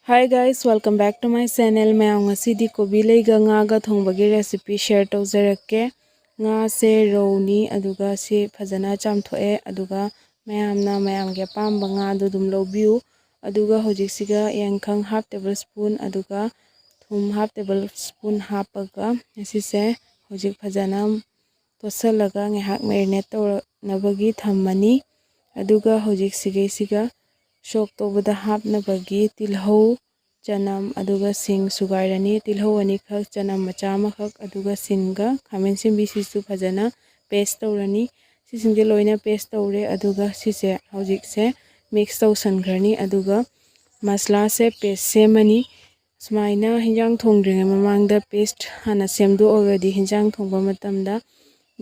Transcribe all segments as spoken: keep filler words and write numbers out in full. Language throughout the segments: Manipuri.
Hi guys, welcome back to my channel. ꯃꯌꯥꯝ, ꯉꯁꯤꯗꯤ ꯀꯣꯕꯤ ꯂꯩꯒ ꯉꯥꯒ ꯊꯣꯡꯕꯒꯤ recipe share ꯇꯧꯖꯔꯛꯀꯦ꯫ ꯉꯥꯁꯦ ꯔꯧꯅꯤ, ꯑꯗꯨꯒ ꯁꯤ ꯐꯖꯅ ꯆꯥꯝꯊꯣꯛꯑꯦ, ꯑꯗꯨꯒ ꯃꯌꯥꯝꯅ ꯃꯌꯥꯝꯒꯤ ꯑꯄꯥꯝꯕ ꯉꯥꯗꯣ ꯑꯗꯨꯝ ꯂꯧꯕꯤꯌꯨ꯫ ꯑꯗꯨꯒ ꯍꯧꯖꯤꯛꯁꯤꯒ ꯌꯥꯏꯉꯪ half table spoon, ꯑꯗꯨꯒ ꯊꯨꯝ half table spoon ꯍꯥꯞꯄꯒ ꯉꯁꯤꯁꯦ ꯍꯧꯖꯤꯛ ꯐꯖꯅ ꯇꯣꯠꯁꯤꯜꯂꯒ ꯉꯥꯏꯍꯥꯛ marinate ꯇꯧꯅꯕꯒꯤ ꯊꯝꯃꯅꯤ꯫ ꯑꯗꯨꯒ ꯍꯧꯖꯤꯛ ꯁꯤꯒꯩꯁꯤꯒ ꯁꯣꯛ ꯇꯧꯕꯗ ꯍꯥꯞꯅꯕꯒꯤ ꯇꯤꯜꯍꯧ, ꯆꯅꯝ, ꯑꯗꯨꯒ ꯁꯤꯡ ꯁꯨꯒꯥꯏꯔꯅꯤ꯫ ꯇꯤꯜꯍꯧ ꯑꯅꯤꯈꯛ, ꯆꯅꯝ ꯃꯆꯥ ꯑꯃꯈꯛ, ꯑꯗꯨꯒ ꯁꯤꯡꯒ ꯈꯥꯃꯦꯟ ꯑꯁꯤꯟꯕꯤꯁꯤꯁꯨ ꯐꯖꯅ paste ꯇꯧꯔꯅꯤ꯫ ꯁꯤꯁꯤꯡꯁꯦ ꯂꯣꯏꯅ paste ꯇꯧꯔꯦ꯫ ꯑꯗꯨꯒ ꯁꯤꯁꯦ ꯍꯧꯖꯤꯛꯁꯦ mix ꯇꯧꯁꯟꯈ꯭ꯔꯅꯤ꯫ ꯑꯗꯨꯒ ꯃꯁꯂꯥꯁꯦ paste ꯁꯦꯝꯃꯅꯤ꯫ ꯁꯨꯃꯥꯏꯅ ꯍꯤꯟꯖꯥꯡ ꯊꯣꯡꯗ꯭ꯔꯤꯉꯩ ꯃꯃꯥꯡꯗ paste ꯍꯥꯟꯅ ꯁꯦꯝꯗꯣꯛꯑꯒꯗꯤ ꯍꯤꯟꯖꯥꯡ ꯊꯣꯡꯕ ꯃꯇꯝꯗ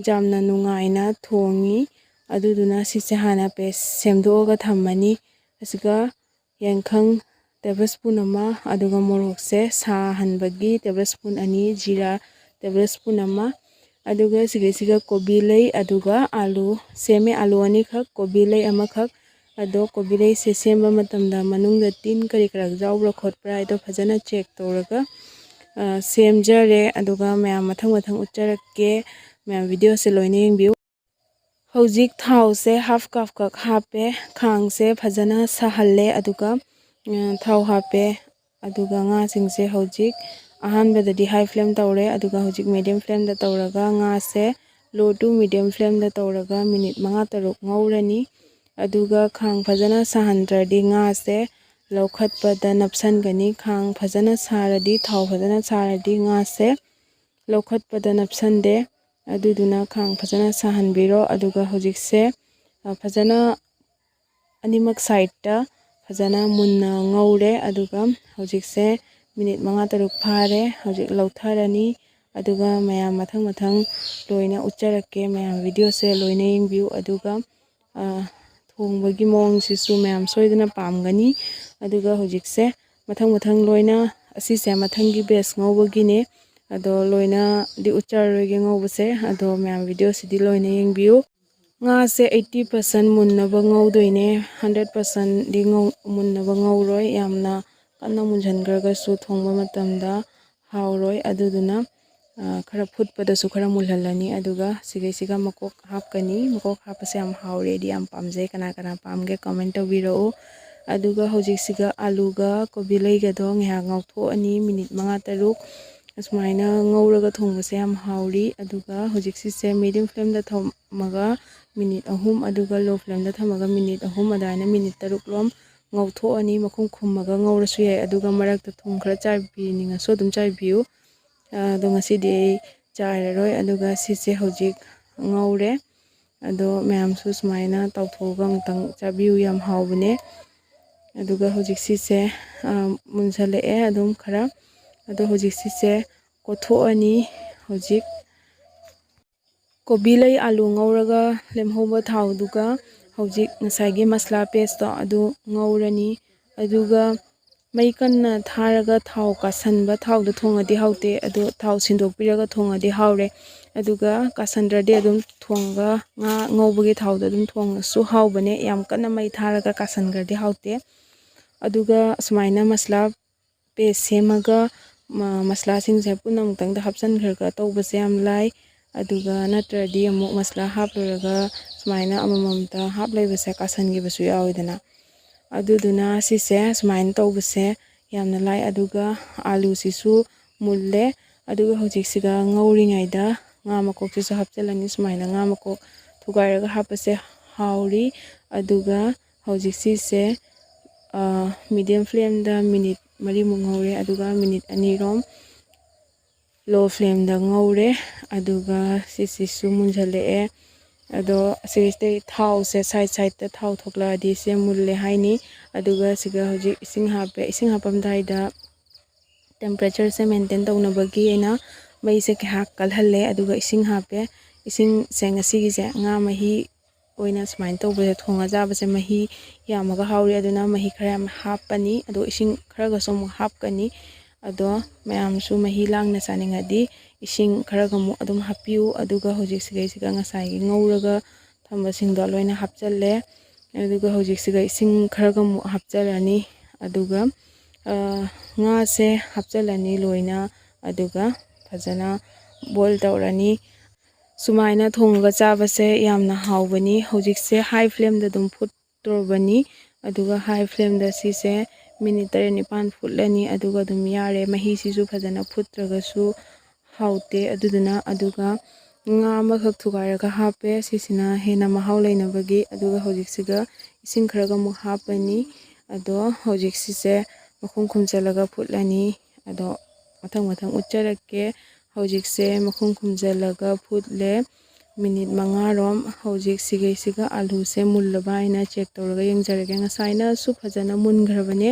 ꯌꯥꯝꯅ ꯅꯨꯡꯉꯥꯏꯅ ꯊꯣꯡꯉꯤ꯫ ꯑꯗꯨꯗꯨꯅ ꯁꯤꯁꯦ ꯍꯥꯟꯅ paste ꯁꯦꯝꯗꯣꯛꯑꯒ ꯊꯝꯃꯅꯤ꯫ ꯑꯁꯤꯒ ꯌꯥꯏꯉꯪ table spoon ꯑꯃ, ꯑꯗꯨꯒ ꯃꯣꯔꯣꯛꯁꯦ ꯁꯥꯍꯟꯕꯒꯤ table spoon ꯑꯅꯤ, ꯖꯤꯔꯥ table spoon ꯑꯃ, ꯑꯗꯨꯒ ꯁꯤꯒꯩꯁꯤꯒ ꯀꯣꯕꯤ ꯂꯩ, ꯑꯗꯨꯒ ꯑꯥꯂꯨ ꯁꯦꯝꯃꯦ, ꯑꯥꯂꯨ ꯑꯅꯤꯈꯛ, ꯀꯣꯕꯤ ꯂꯩ ꯑꯃꯈꯛ꯫ ꯑꯗꯣ ꯀꯣꯕꯤ ꯂꯩꯁꯦ ꯁꯦꯝꯕ ꯃꯇꯝꯗ ꯃꯅꯨꯡꯗ ꯇꯤꯟ ꯀꯔꯤ ꯀꯔꯥ ꯌꯥꯎꯕ꯭ꯔꯥ ꯈꯣꯠꯄ꯭ꯔꯥ ꯍꯥꯏꯗꯣ ꯐꯖꯅ check ꯇꯧꯔꯒ, ꯑ, ꯁꯦꯝꯖꯔꯦ꯫ ꯑꯗꯨꯒ ꯃꯌꯥꯝ ꯃꯊꯪ ꯃꯊꯪ ꯎꯠꯆꯔꯛꯀꯦ꯫ ꯃꯌꯥꯝ videoꯁꯦ ꯂꯣꯏꯅ ꯌꯦꯡꯕꯤꯌꯨ꯫ ꯍꯧꯖꯤꯛ ꯊꯥꯎꯁꯦ half cup ꯈꯛ ꯍꯥꯞꯄꯦ꯫ ꯈꯥꯡꯁꯦ ꯐꯖꯅ ꯁꯥꯍꯜꯂꯦ, ꯑꯗꯨꯒ, ꯑ, ꯊꯥꯎ ꯍꯥꯞꯄꯦ꯫ ꯑꯗꯨꯒ ꯉꯥꯁꯤꯡꯁꯦ ꯍꯧꯖꯤꯛ ꯑꯍꯥꯟꯕꯗꯗꯤ high flame ꯇꯧꯔꯦ, ꯑꯗꯨꯒ ꯍꯧꯖꯤꯛ medium flameꯗ ꯇꯧꯔꯒ ꯉꯥꯁꯦ low to medium flameꯗ ꯇꯧꯔꯒ minute ꯃꯉꯥ ꯇꯔꯨꯛ ꯉꯧꯔꯅꯤ꯫ ꯑꯗꯨꯒ ꯈꯥꯡ ꯐꯖꯅ ꯁꯥꯍꯟꯗ꯭ꯔꯗꯤ ꯉꯥꯁꯦ ꯂꯧꯈꯠꯄꯗ ꯅꯞꯁꯟꯒꯅꯤ꯫ ꯈꯥꯡ ꯐꯖꯅ ꯁꯥꯔꯗꯤ, ꯊꯥꯎ ꯐꯖꯅ ꯁꯥꯔꯗꯤ ꯉꯥꯁꯦ ꯂꯧꯈꯠꯄꯗ ꯅꯞꯁꯟꯗꯦ꯫ ꯑꯗꯨꯗꯨꯅ ꯈꯥꯡ ꯐꯖꯅ ꯁꯥꯍꯟꯕꯤꯔꯣ꯫ ꯑꯗꯨꯒ ꯍꯧꯖꯤꯛꯁꯦ, ꯑ, ꯐꯖꯅ ꯑꯅꯤꯃꯛ sideꯇ ꯐꯖꯅ ꯃꯨꯟꯅ ꯉꯧꯔꯦ꯫ ꯑꯗꯨꯒ ꯍꯧꯖꯤꯛꯁꯦ minute ꯃꯉꯥ ꯇꯔꯨꯛ ꯐꯥꯔꯦ꯫ ꯍꯧꯖꯤꯛ ꯂꯧꯊꯔꯅꯤ꯫ ꯑꯗꯨꯒ ꯃꯌꯥꯝ ꯃꯊꯪ ꯃꯊꯪ ꯂꯣꯏꯅ ꯎꯠꯆꯔꯛꯀꯦ꯫ ꯃꯌꯥꯝ videoꯁꯦ ꯂꯣꯏꯅ ꯌꯦꯡꯕꯤꯌꯨ꯫ ꯑꯗꯨꯒ, ꯑ, ꯊꯣꯡꯕꯒꯤ ꯃꯑꯣꯡꯁꯤꯁꯨ ꯃꯌꯥꯝ ꯁꯣꯏꯗꯅ ꯄꯥꯝꯒꯅꯤ꯫ ꯑꯗꯨꯒ ꯍꯧꯖꯤꯛꯁꯦ ꯃꯊꯪ ꯃꯊꯪ ꯂꯣꯏꯅ, ꯑꯁꯤꯁꯦ ꯃꯊꯪꯒꯤ batch ꯉꯧꯕꯒꯤꯅꯦ꯫ ꯑꯗꯣ ꯂꯣꯏꯅꯗꯤ ꯎꯠꯆꯔꯔꯣꯏꯒꯦ ꯉꯧꯕꯁꯦ꯫ ꯑꯗꯣ ꯃꯌꯥꯝ videoꯁꯤꯗꯤ ꯂꯣꯏꯅ ꯌꯦꯡꯕꯤꯌꯨ꯫ ꯉꯥꯁꯦ eighty percent ꯃꯨꯟꯅꯕ ꯉꯧꯗꯣꯏꯅꯦ, hundred percentꯗꯤ ꯉꯧ-, ꯃꯨꯟꯅꯕ ꯉꯧꯔꯣꯏ꯫ ꯌꯥꯝꯅ ꯀꯟꯅ ꯃꯨꯟꯁꯤꯟꯈ꯭ꯔꯒꯁꯨ ꯊꯣꯡꯕ ꯃꯇꯝꯗ ꯍꯥꯎꯔꯣꯏ꯫ ꯑꯗꯨꯗꯨꯅ, ꯑ, ꯈꯔ ꯐꯨꯠꯄꯗꯁꯨ ꯈꯔ ꯃꯨꯜꯍꯜꯂꯅꯤ꯫ ꯑꯗꯨꯒ ꯁꯤꯒꯩꯁꯤꯒ ꯃꯀꯣꯛ ꯍꯥꯞꯀꯅꯤ꯫ ꯃꯀꯣꯛ ꯍꯥꯞꯄꯁꯦ ꯌꯥꯝ ꯍꯥꯎꯔꯦ, ꯑꯩꯗꯤ ꯌꯥꯝ ꯄꯥꯝꯖꯩ꯫ ꯀꯅꯥ ꯀꯅꯥ ꯄꯥꯝꯒꯦ comment ꯇꯧꯕꯤꯔꯛꯎ꯫ ꯑꯗꯨꯒ ꯍꯧꯖꯤꯛꯁꯤꯒ ꯑꯂꯨꯒ ꯀꯣꯕꯤ ꯂꯩꯒꯗꯣ ꯉꯥꯏꯍꯥꯛ ꯉꯧꯊꯣꯛꯑꯅꯤ, ꯃꯤꯅꯤꯠ ꯃꯉꯥ ꯇꯔꯨꯛ꯫ ꯑꯁꯨꯃꯥꯏꯅ ꯉꯧꯔꯒ ꯊꯣꯡꯕꯁꯦ ꯌꯥꯝ ꯍꯥꯎꯔꯤ꯫ ꯑꯗꯨꯒ ꯍꯧꯖꯤꯛꯁꯤꯁꯦ medium flameꯗ ꯊꯝꯃꯒ ꯃꯤꯅꯤꯠ ꯑꯍꯨꯝ, ꯑꯗꯨꯒ low flameꯗ ꯊꯝꯃꯒ ꯃꯤꯅꯤꯠ ꯑꯍꯨꯝ ꯑꯗꯨꯃꯥꯏꯅ ꯃꯤꯅꯤꯠ ꯇꯔꯨꯛ ꯂꯣꯝ ꯉꯧꯊꯣꯛꯑꯅꯤ꯫ ꯃꯈꯨꯝ ꯈꯨꯝꯃꯒ ꯉꯧꯔꯁꯨ ꯌꯥꯏ꯫ ꯑꯗꯨꯒ ꯃꯔꯛꯇ ꯊꯨꯝ ꯈꯔ ꯆꯥꯏꯕꯤꯅꯤꯡꯉꯁꯨ ꯑꯗꯨꯝ ꯆꯥꯏꯕꯤꯌꯨ꯫ ꯑꯗꯣ ꯉꯁꯤꯗꯤ ꯑꯩ ꯆꯥꯏꯔꯔꯣꯏ꯫ ꯑꯗꯨꯒ ꯁꯤꯁꯦ ꯍꯧꯖꯤꯛ ꯉꯧꯔꯦ꯫ ꯑꯗꯣ ꯃꯌꯥꯝꯁꯨ ꯁꯨꯃꯥꯏꯅ ꯇꯧꯊꯣꯛꯑꯒ ꯑꯃꯨꯛꯇꯪ ꯆꯥꯕꯤꯌꯨ, ꯌꯥꯝ ꯍꯥꯎꯕꯅꯦ꯫ ꯑꯗꯨꯒ ꯍꯧꯖꯤꯛ ꯁꯤꯁꯦ, ꯑ, ꯃꯨꯟꯁꯜꯂꯛꯑꯦ ꯑꯗꯨꯝ ꯈꯔ꯫ ꯑꯗꯣ ꯍꯧꯖꯤꯛ ꯁꯤꯁꯦ ꯀꯣꯠꯊꯣꯛꯑꯅꯤ꯫ ꯍꯧꯖꯤꯛ ꯀꯣꯕꯤ ꯂꯩ ꯑꯂꯨ ꯉꯧꯔꯒ ꯂꯦꯝꯍꯧꯕ ꯊꯥꯎꯗꯨꯒ ꯍꯧꯖꯤꯛ ꯉꯁꯥꯏꯒꯤ ꯃꯁꯂꯥ pasteꯇꯣ ꯑꯗꯨ ꯉꯧꯔꯅꯤ꯫ ꯑꯗꯨꯒ ꯃꯩ ꯀꯟꯅ ꯊꯥꯔꯒ ꯊꯥꯎ ꯀꯥꯁꯟꯕ ꯊꯥꯎꯗ ꯊꯣꯡꯉꯗꯤ ꯍꯥꯎꯇꯦ, ꯑꯗꯣ ꯊꯥꯎ ꯁꯤꯟꯗꯣꯛꯄꯤꯔꯒ ꯊꯣꯡꯉꯗꯤ ꯍꯥꯎꯔꯦ꯫ ꯑꯗꯨꯒ ꯀꯥꯁꯟꯗ꯭ꯔꯗꯤ ꯑꯗꯨꯝ ꯊꯣꯡꯉꯒ ꯉꯥ ꯉꯧꯕꯒꯤ ꯊꯥꯎꯗ ꯑꯗꯨꯝ ꯊꯣꯡꯉꯁꯨ ꯍꯥꯎꯕꯅꯦ꯫ ꯌꯥꯝ ꯀꯟꯅ ꯃꯩ ꯊꯥꯔꯒ ꯀꯥꯁꯟꯈ꯭ꯔꯗꯤ ꯍꯥꯎꯇꯦ꯫ ꯑꯗꯨꯒ ꯁꯨꯃꯥꯏꯅ ꯃꯁꯂꯥ paste ꯁꯦꯝꯃꯒ, ꯃ-, ꯃꯁꯂꯥꯁꯤꯡꯁꯦ ꯄꯨꯟꯅ ꯑꯃꯨꯛꯇꯪꯗ ꯍꯥꯞꯆꯤꯟꯈ꯭ꯔꯒ ꯇꯧꯕꯁꯦ ꯌꯥꯝ ꯂꯥꯏ꯫ ꯑꯗꯨꯒ ꯅꯠꯇ꯭ꯔꯗꯤ ꯑꯃꯨꯛ ꯃꯁꯂꯥ ꯍꯥꯞꯂꯨꯔꯒ ꯁꯨꯃꯥꯏꯅ ꯑꯃꯃꯝꯇ ꯍꯥꯞ ꯂꯩꯕꯁꯦ ꯀꯥꯁꯟꯈꯤꯕꯁꯨ ꯌꯥꯎꯋꯤꯗꯅ꯫ ꯑꯗꯨꯗꯨꯅ ꯁꯤꯁꯦ ꯁꯨꯃꯥꯏꯅ ꯇꯧꯕꯁꯦ ꯌꯥꯝꯅ ꯂꯥꯏ꯫ ꯑꯗꯨꯒ ꯑꯥꯂꯨꯁꯤꯁꯨ ꯃꯨꯜꯂꯦ꯫ ꯑꯗꯨꯒ ꯍꯧꯖꯤꯛꯁꯤꯗ ꯉꯧꯔꯤꯉꯩꯗ ꯉꯥ ꯃꯀꯣꯛꯁꯤꯁꯨ ꯍꯥꯞꯆꯤꯜꯂꯅꯤ꯫ ꯁꯨꯃꯥꯏꯅ ꯉꯥ ꯃꯀꯣꯛ ꯊꯨꯒꯥꯏꯔꯒ ꯍꯥꯞꯄꯁꯦ ꯍꯥꯎꯔꯤ꯫ ꯑꯗꯨꯒ ꯍꯧꯖꯤꯛ ꯁꯤꯁꯦ, ꯑ, medium flameꯗ ꯃꯤꯅꯤꯠ ꯃꯔꯤꯃꯨꯛ ꯉꯧꯔꯦ꯫ ꯑꯗꯨꯒ ꯃꯤꯅꯤꯠ ꯑꯅꯤꯔꯣꯝ low flameꯗ ꯉꯧꯔꯦ꯫ ꯑꯗꯨꯒ ꯁꯤꯁꯤꯁꯨ ꯃꯨꯟꯖꯜꯂꯛꯑꯦ꯫ ꯑꯗꯣ ꯁꯤꯁꯤꯗꯩ ꯊꯥꯎꯁꯦ side sideꯇ ꯊꯥꯎ ꯊꯣꯛꯂꯛꯑꯗꯤ ꯁꯦ ꯃꯨꯜꯂꯦ ꯍꯥꯏꯅꯤ꯫ ꯑꯗꯨꯒ ꯁꯤꯒ ꯍꯧꯖꯤꯛ ꯏꯁꯤꯡ ꯍꯥꯞꯄꯦ꯫ ꯏꯁꯤꯡ ꯍꯥꯞꯄꯝꯗꯥꯏꯗ temperatureꯁꯦ maintain ꯇꯧꯅꯕꯒꯤ ꯑꯩꯅ ꯃꯩꯁꯦ ꯉꯥꯏꯍꯥꯛ ꯀꯜꯍꯜꯂꯦ꯫ ꯑꯗꯨꯒ ꯏꯁꯤꯡ ꯍꯥꯞꯄꯦ꯫ ꯏꯁꯤꯡꯁꯦ ꯉꯁꯤꯒꯤꯁꯦ ꯉꯥ ꯃꯍꯤ ꯑꯣꯏꯅ ꯁꯨꯃꯥꯏꯅ ꯇꯧꯕꯁꯦ, ꯊꯣꯡꯉ ꯆꯥꯕꯁꯦ ꯃꯍꯤ ꯌꯥꯝꯃꯒ ꯍꯥꯎꯔꯤ꯫ ꯑꯗꯨꯅ ꯃꯍꯤ ꯈꯔ ꯌꯥꯝ ꯍꯥꯞꯄꯅꯤ꯫ ꯑꯗꯣ ꯏꯁꯤꯡ ꯈꯔꯒꯁꯨ ꯑꯃꯨꯛ ꯍꯥꯞꯀꯅꯤ꯫ ꯑꯗꯣ ꯃꯌꯥꯝꯁꯨ ꯃꯍꯤ ꯂꯥꯡꯅ ꯆꯥꯅꯤꯡꯉꯗꯤ ꯏꯁꯤꯡ ꯈꯔꯒ ꯑꯃꯨꯛ ꯑꯗꯨꯝ ꯍꯥꯞꯄꯤꯌꯨ꯫ ꯑꯗꯨꯒ ꯍꯧꯖꯤꯛ ꯁꯤꯒꯩꯁꯤꯗ ꯉꯁꯥꯏꯒꯤ ꯉꯧꯔꯒ ꯊꯝꯕꯁꯤꯡꯗꯣ ꯂꯣꯏꯅ ꯍꯥꯞꯆꯜꯂꯦ꯫ ꯑꯗꯨꯒ ꯍꯧꯖꯤꯛꯁꯤꯒ ꯏꯁꯤꯡ ꯈꯔꯒ ꯑꯃꯨꯛ ꯍꯥꯞꯆꯔꯅꯤ꯫ ꯑꯗꯨꯒ ꯑ, ꯉꯥꯁꯦ ꯍꯥꯞꯆꯤꯜꯂꯅꯤ ꯂꯣꯏꯅ, ꯑꯗꯨꯒ ꯐꯖꯅ ꯕꯣꯏꯜ ꯇꯧꯔꯅꯤ꯫ ꯁꯨꯃꯥꯏꯅ ꯊꯣꯡꯉꯒ ꯆꯥꯕꯁꯦ ꯌꯥꯝꯅ ꯍꯥꯎꯕꯅꯤ꯫ ꯍꯧꯖꯤꯛꯁꯦ ꯍꯥꯏ ꯐ꯭ꯂꯦꯝꯗ ꯑꯗꯨꯝ ꯐꯨꯠꯇꯣꯔꯕꯅꯤ꯫ ꯑꯗꯨꯒ ꯍꯥꯏ ꯐ꯭ꯂꯦꯝꯗ ꯁꯤꯁꯦ ꯃꯤꯅꯤꯠ ꯇꯔꯦꯠ ꯅꯤꯄꯥꯜ ꯐꯨꯠꯂꯅꯤ꯫ ꯑꯗꯨꯒ ꯑꯗꯨꯝ ꯌꯥꯔꯦ꯫ ꯃꯍꯤꯁꯤꯁꯨ ꯐꯖꯅ ꯐꯨꯠꯇ꯭ꯔꯒꯁꯨ ꯍꯥꯎꯇꯦ꯫ ꯑꯗꯨꯗꯨꯅ ꯑꯗꯨꯒ ꯉꯥ ꯑꯃꯈꯛ ꯊꯨꯒꯥꯏꯔꯒ ꯍꯥꯞꯄꯦ꯫ ꯁꯤꯁꯤꯅ ꯍꯦꯟꯅ ꯃꯍꯥꯎ ꯂꯩꯅꯕꯒꯤ꯫ ꯑꯗꯨꯒ ꯍꯧꯖꯤꯛꯁꯤꯒ ꯏꯁꯤꯡ ꯈꯔꯒ ꯑꯃꯨꯛ ꯍꯥꯞꯄꯅꯤ꯫ ꯑꯗꯣ ꯍꯧꯖꯤꯛ ꯁꯤꯁꯦ ꯃꯈꯨꯝ ꯈꯨꯝꯖꯤꯜꯂꯒ ꯐꯨꯠꯂꯅꯤ꯫ ꯑꯗꯣ ꯃꯊꯪ ꯃꯊꯪ ꯎꯠꯆꯔꯛꯀꯦ꯫ ꯍꯧꯖꯤꯛꯁꯦ ꯃꯈꯨꯝ ꯈꯨꯝꯖꯤꯜꯂꯒ ꯐꯨꯠꯂꯦ ꯃꯤꯅꯤꯠ ꯃꯉꯥꯔꯣꯝ꯫ ꯍꯧꯖꯤꯛ ꯁꯤꯒꯩꯁꯤꯒ ꯑꯂꯨꯁꯦ ꯃꯨꯜꯂꯕ ꯍꯥꯏꯅ ꯆꯦꯛ ꯇꯧꯔꯒ ꯌꯦꯡꯖꯔꯒꯦ꯫ ꯉꯁꯥꯏꯅꯁꯨ ꯐꯖꯅ ꯃꯨꯟꯈ꯭ꯔꯕꯅꯦ꯫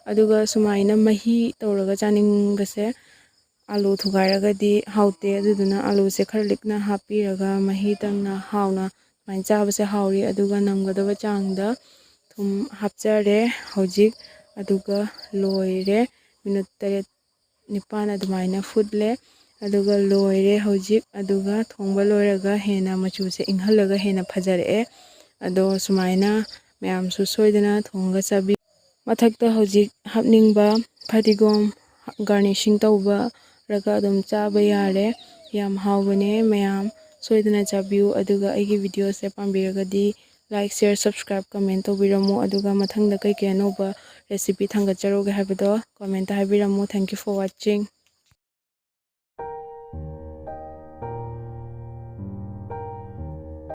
ꯑꯗꯨꯒ ꯁꯨꯃꯥꯏꯅ ꯃꯍꯤ ꯇꯧꯔꯒ ꯆꯥꯅꯤꯡꯕꯁꯦ ꯑꯂꯨ ꯊꯨꯒꯥꯏꯔꯒꯗꯤ ꯍꯥꯎꯇꯦ꯫ ꯑꯗꯨꯗꯨꯅ ꯑꯂꯨꯁꯦ ꯈꯔ ꯂꯤꯛꯅ ꯍꯥꯞꯄꯤꯔꯒ ꯃꯍꯤꯗꯪꯅ ꯍꯥꯎꯅ ꯁꯨꯃꯥꯏꯅ ꯆꯥꯕꯁꯦ ꯍꯥꯎꯔꯤ꯫ ꯑꯗꯨꯒ ꯅꯝꯒꯗꯕ ꯆꯥꯡꯗ ꯊꯨꯝ ꯍꯥꯞꯆꯔꯦ ꯍꯧꯖꯤꯛ꯫ ꯑꯗꯨꯒ ꯂꯣꯏꯔꯦ꯫ ꯃꯤꯅꯤꯠ ꯇꯔꯦꯠ ꯅꯤꯄꯥꯜ ꯑꯗꯨꯃꯥꯏꯅ ꯐꯨꯠꯂꯦ꯫ ꯑꯗꯨꯒ ꯂꯣꯏꯔꯦ ꯍꯧꯖꯤꯛ꯫ ꯑꯗꯨꯒ ꯊꯣꯡꯕ ꯂꯣꯏꯔꯒ ꯍꯦꯟꯅ ꯃꯆꯨꯁꯦ ꯏꯪꯍꯜꯂꯒ ꯍꯦꯟꯅ ꯐꯖꯔꯛꯑꯦ꯫ ꯑꯗꯣ ꯁꯨꯃꯥꯏꯅ ꯃꯌꯥꯝꯁꯨ ꯁꯣꯏꯗꯅ ꯊꯣꯡꯉꯒ ꯆꯥꯕꯤꯌꯨ꯫ ꯃꯊꯛꯇ ꯍꯧꯖꯤꯛ ꯍꯥꯞꯅꯤꯡꯕ ꯐꯗꯤꯒꯣꯝ ꯒꯥꯔꯅꯤꯁꯤꯡ ꯇꯧꯕꯔꯒ ꯑꯗꯨꯝ ꯆꯥꯕ ꯌꯥꯔꯦ꯫ ꯌꯥꯝ ꯍꯥꯎꯕꯅꯦ꯫ ꯃꯌꯥꯝ ꯁꯣꯏꯗꯅ ꯆꯥꯕꯤꯌꯨ꯫ ꯑꯗꯨꯒ ꯑꯩꯒꯤ ꯚꯤꯗꯤꯑꯣꯁꯦ ꯄꯥꯝꯕꯤꯔꯒꯗꯤ like, share, subscribe, comment ꯇꯧꯕꯤꯔꯝꯃꯨ꯫ ꯑꯗꯨꯒ ꯃꯊꯪꯗ ꯀꯩꯀꯩ ꯑꯅꯧꯕ recipe ꯊꯥꯡꯒꯠꯆꯔꯛꯎꯒꯦ ꯍꯥꯏꯕꯗꯣ comment ꯍꯥꯏꯕꯤꯔꯝꯃꯨ꯫ Thank you for watching.